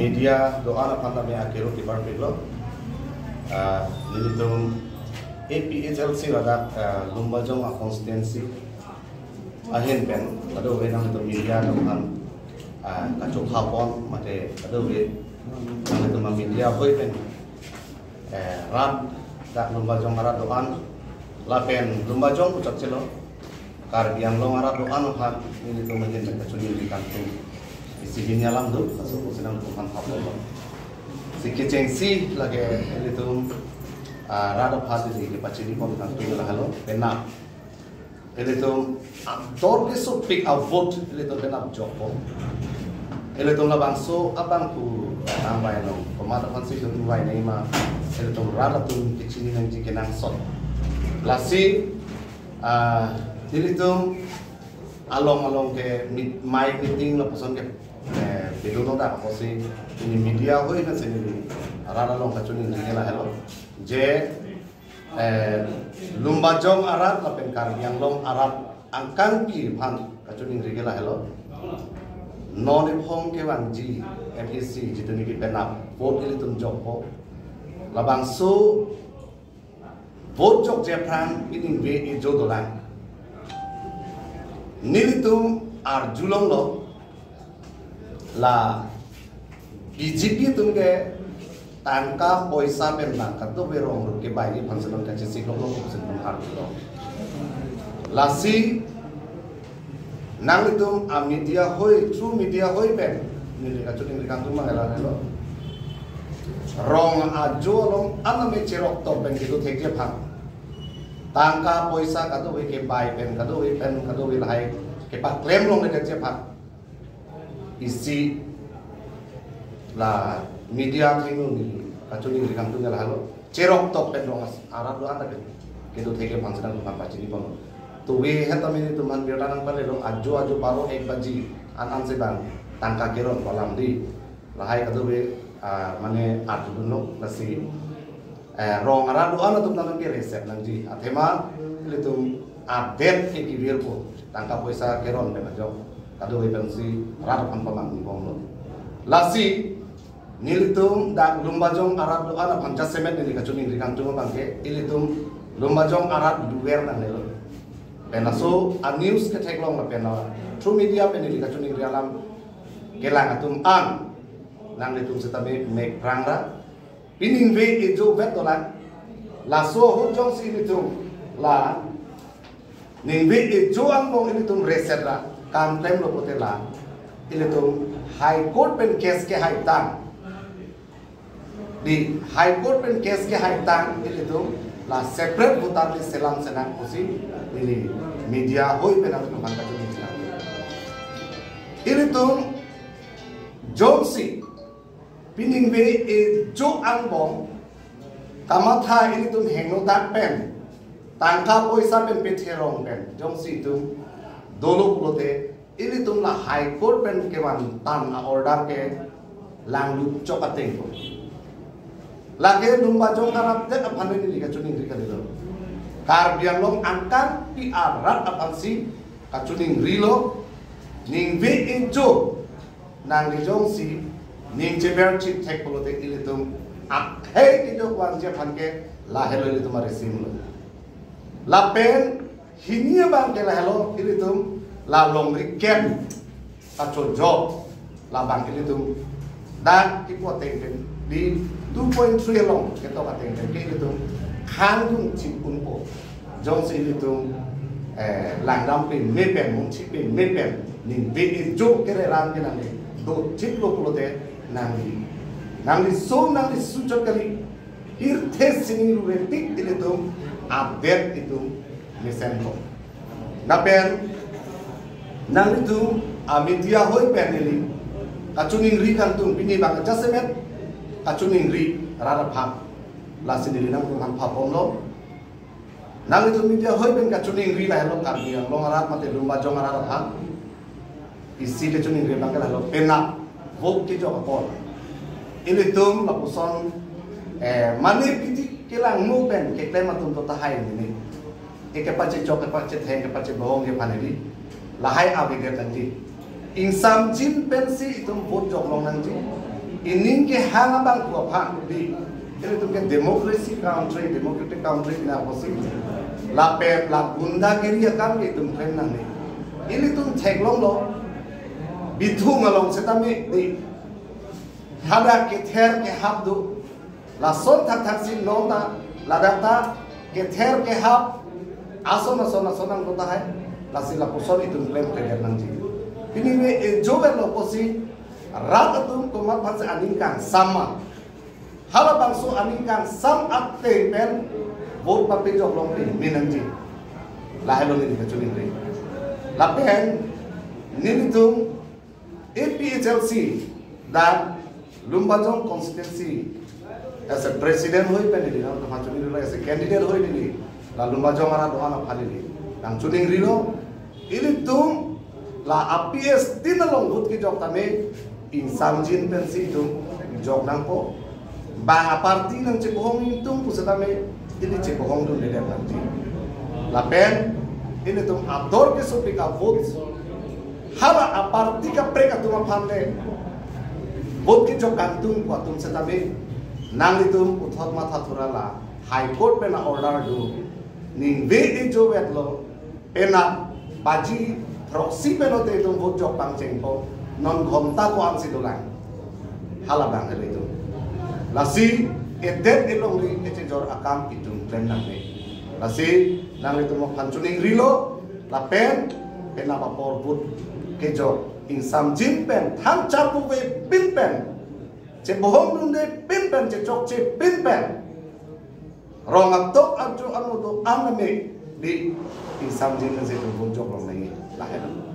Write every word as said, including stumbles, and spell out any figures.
Media do-an aphan tame akero keparpiklo. Ah, nelitum A P H L C ladak, ah, Lumbajong a constituency ahin pen kadokave nanglitum media atum aphan, ah, kachokha pon mate kadokave nanglitum media ahoi pen, eh, rat dak Lumbajong arat do-an lapen Lumbajong puchot chelo Karbi Anglong arat do-an aphan nelitum ahin pen kachiningri kangtung isi hini alam do, laso pusi nangtum aphan haplo. Si kechengsi lake ilitum, ah, rat aphan si kepachini pon kangtung lahelo, penap ilitum ador kesupik a vote ilitum penap jokpo. Ilitum labangso abang pu tangvai long, komat aphan si itum vai nei ma, ilitum rat atum kechini nangji kenangsot. Lasi, ah, ilitum along along ke meet, mic meeting lapuson ke, eh, piduno dak apotsi pini media ahoi kan si neli rat along kachiningri ke lahelo. Je, eh, Lumbajong arat lapen Karbi Anglong arat angkangpi aphan kachiningri ke lahelo. Non ephong kevangji M A C jitu niki penap vote ilitum jokpo. Labangso vote jokji aphrang piningve ejo dolang. Nelitum arjulonglo, la B J P atum ke tangka poisa pen bang kadokave rong rup kebai aphan si non kachesik longlo pusi nelitum arjulo. Lasi nanglitum a media ahoi, through media ahoi pen neli kachiningri kangtung mang lahelo. Rong ajo along aname cheroktok pen kedo thekji aphan, tangka poisa kadokave kebai pen kadokave pen kadokave lahai kepaklem longledetji aphan isi la media athengno neli kachiningri kangtung lahelo. Cheroktok pen rong as-, arat do-an ta pen kedo thekji aphan si nangtum aphan pachini pon. Tuve het tame nelitum aphan birta nangpalelo, ajo ajo baro ek baji an an si bang tangka keron pu alam di. Lahai kadokave, ah, mane arjudunlo, lasi, eh, rong arat do-an atum tame ke reset nangji. Athema ilitum adet ke kevirpo, tangka poisa keron pen ajok kadokave pensi rat aphan pamangni bomlo. Lasi nelitum dak Lumbajong arat do-an aphan jasemet neli kachiningri kangtung abang ke, ilitum Lumbajong arat luver nangnelo. Pen laso a news ketheklong lapen through media pen neli kachiningri alam kelang atum an, nanglitum sitame mek prangra, piningve ejo vet dolang. Laso ahut jongsi ilitum la ningve ejo angbong ilitum reset ra kam klemlo pulote la ilitum High Court pen case kehaitang, di High Court pen case kehaitang ilitum la separate voter list selam senang pusi neli media ahoi pen nangtum aphan kachiningri nang. Ilitum jongsi piningve ejo angbong kamatha ilitum hingno dak pen, tangka poisa pen petherong pen jongsi itum dolo pulote, ilitum la High Court pen kevan tang a order ke langlut chok ateng ko. Lake Lumbajong arat det aphan neli kachiningri kalilo. Karbi Anglong angkangpi arat aphansi kachiningrilo, ningve ejo nangli jongsi ning cheber chip thek pulote ilitum akhei kejok vangji aphan ke lahelo ilitum aresimlo. Lapen hini abang ke lahelo ilitum la longri kem kachojok labang ilitum dak kipu ateng pen di two point three along ketok ateng pen ke ilitum khangdun chip unpo. Jongsi ilitum, eh, langdam peme pen, mungchi peme pen, ningve ejo kererang ke nangli do chiplo pulote nangli, nangli so nangli suchot kali, hirthe sining rurepik ilitum adet itum mesenpo. Lapen nanglitum a media ahoi pen neli kachiningri kangtung, pini abang jasemet kachiningri rat aphan. Lasi neli nangtum aphan pha bomlo. Nanglitum media ahoi pen kachiningri lahelo Karbi Anglong arat mate Lumbajong arat aphan. Isi kachiningri abang ke lahelo penap vote kejok apor. Ilitum lapuson, eh, mane piti kelangno pen keklem atum to tahai nini. Eke pachechok, kepachetheng, kepachebohong ke aphan neli. Lahai avedet nangji. Ingsamjin pensi itum vote jok long nangji. Ining kehang abang pu aphan di. Ilitum ke democracy country, democratic country na apotsi. Lapen la gundagiri akam ke itum klem nangne. Ilitum theklonglo. Bithung along setame di. Hadak kether kehap do. Lason thakthak si nonta, ladak ta kether kehap ason ason ason nangkota hai. Lasi lapuson itum klemkledet nangji. Pini me ejo verlo apotsi rat atum komat aphansi aning kangsam ma. Halabangso aning kangsam ateng pen vote papejok longpi me nangji. Lahelo neli kachiningri. Lapen nelitum A P H L C dan Lumbajong constituency as a president hoi pen neli nangpachiningri, as a candidate hoi neli la Lumbajong arat do-an aphan neli nangchiningrilo. Ilitum la A P S tin along vote kejok tame ingsamjin pensi itum jok nangpo. Bang aparty nangchebohong ingtung pu setame ili chebohongdundedet nangji. Lapen ilitum ador kesopik avote hala aparty kaprek atum aphan le vote kejok kangtung pu atum setame nanglitum puthot matha thura la High Court pen a-order do. Ningve ejo vetlo. Penap baji throksi pen ote itum vote jok pangchengpo, non ghonta ko-ansi dolang. Halabang helo itum. Lasi edet elongri kechejor akam itum klem nangne. Lasi nanglitum aphan chiningrilo, lapen penap apor vote kejok ingsamjin pen, thang charpuve pin pen, chebohongdunde pin pen, chechokche pin pen, rong atok ajo ano do-an tame di ingsamjin nangsi itum vote jok long nangji. Lahelo.